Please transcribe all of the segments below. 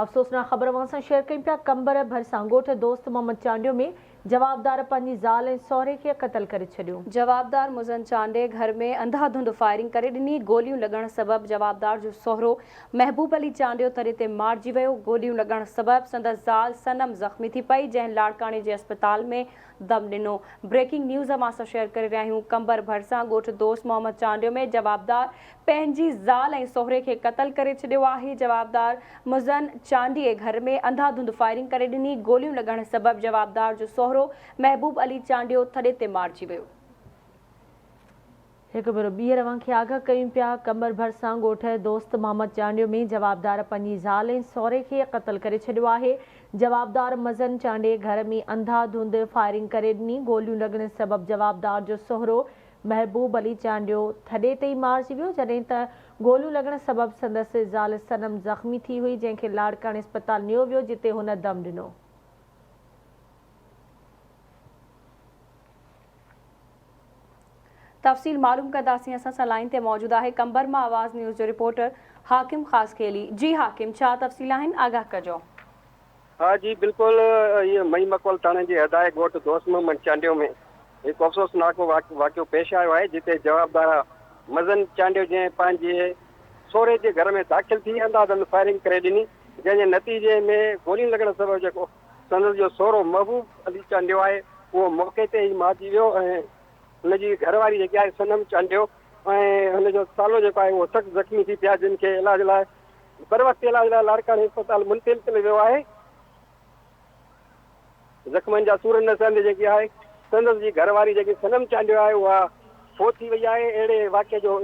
افسوسناڪ خبر اوهان سان شيئر ڪيون پيا، قمبر ڀرسان ڳوٺ دوست محمد چانڊيو ۾ جوابدار پنهنجي زال ۽ سهري کي قتل ڪري ڇڏيو. جوابدار مزن چانڊيي گهر ۾ انڌا ڌنڌ فائرنگ ڪري ڏني، گوليون لڳڻ سبب جوابدار جو سهرو محبوب علي چانڊيو تڏي تي مارجي ويو، گوليون لڳڻ سبب سندس زال صنم زخمي ٿي پئي، جنهن لاڙڪاڻي جي اسپتال ۾ دم ڏنو. بريڪنگ نيوز اوهان سان شيئر ڪري رهيا آهيون، قمبر ڀرسان ڳوٺ دوست محمد چانڊيو ۾ جوابدار پنهنجي زال ۽ سهري کي قتل ڪري ڇڏيو آهي، جوابدار مزن چانڊيي گهر ۾ انڌا ڌنڌ فائرنگ ڪري ڏني، گوليون لڳڻ سبب جوابدار جو سهرو محبوب علي چانڊيو ٿڏي تي مارجي ويو. هڪ ڀيرو ٻيهر اوهان کي آگاهه ڪيون پيا، قمبر ڀرسان ڳوٺ دوست محمد چانڊيو ۾ جوابدار پنهنجي زال ۽ سهري کي قتل ڪري ڇڏيو آهي، جوابدار مزن چانڊيي گهر ۾ انڌا ڌنڌ فائرنگ ڪري ڏني، گوليون لڳڻ سبب جوابدار جو سهرو محبوب علي چانڊيو ٿڏي تي ئي مارجي ويو، جڏهن ته گوليون لڳڻ سبب سندس زال صنم زخمي ٿي هئي، جنهن کي لاڙڪاڻي اسپتال نيو ويو، جتي هن دم ڏنو. تفصيل معلوم ڪنداسين، اسان سان لائين تي موجود آهي قمبر مان آواز نيوز جو رپورٽر حاڪم خاصخيلي، جي حاڪم ڇا تفصيل آهن آگاهه ڪجو. ها جي بلڪل اهي مئي مقبول ٿاڻي جي حد آهي ڳوٺ دوست محمد چانڊيو ۾ هڪ افسوسناڪ واقعو پيش آيو آهي جتي جوابدار مزن چانڊيو جنهن پنهنجي سهري جي گهر ۾ داخل ٿي اندازن فائرنگ ڪري ڏني جنهن جي نتيجي ۾ گولين لڳڻ سبب جيڪو سندس جو سهرو محبوب علي چانڊيو آهي اهو موقعي تي ئي مارجي ويو ۽ هن جي گهر واري جيڪي آهي صنم چانڊيو ۽ هن جو سالو جيڪو آهي اهو سخت زخمي ٿي پيا جن کي علاج لاء بروقت علاج لاء لاڙڪاڻي اسپتال منتقل ڪيو ويو آهي. زخمن جا سور نه سهندي جيڪي آهي سندس جي گهر واري جيڪي صنم چانڊيو آهي اها فوت ٿي وئي آهي. اهڙي واقعي جو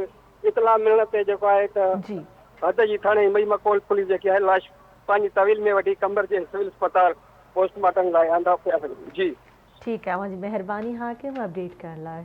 اطلاع ملڻ تي جيڪو آهي ته حد جي ٿاڻي مئي مڪول پوليس جيڪي آهي لاش پنهنجي تحويل ۾ وٺي قمبر جي سول اسپتال پوسٽ مارٽم لاء آندا پيا وڃن. جي. ٺيڪ آهي اوهان جي مهرباني حاڪم اپڊيٽ ڪرڻ لاء.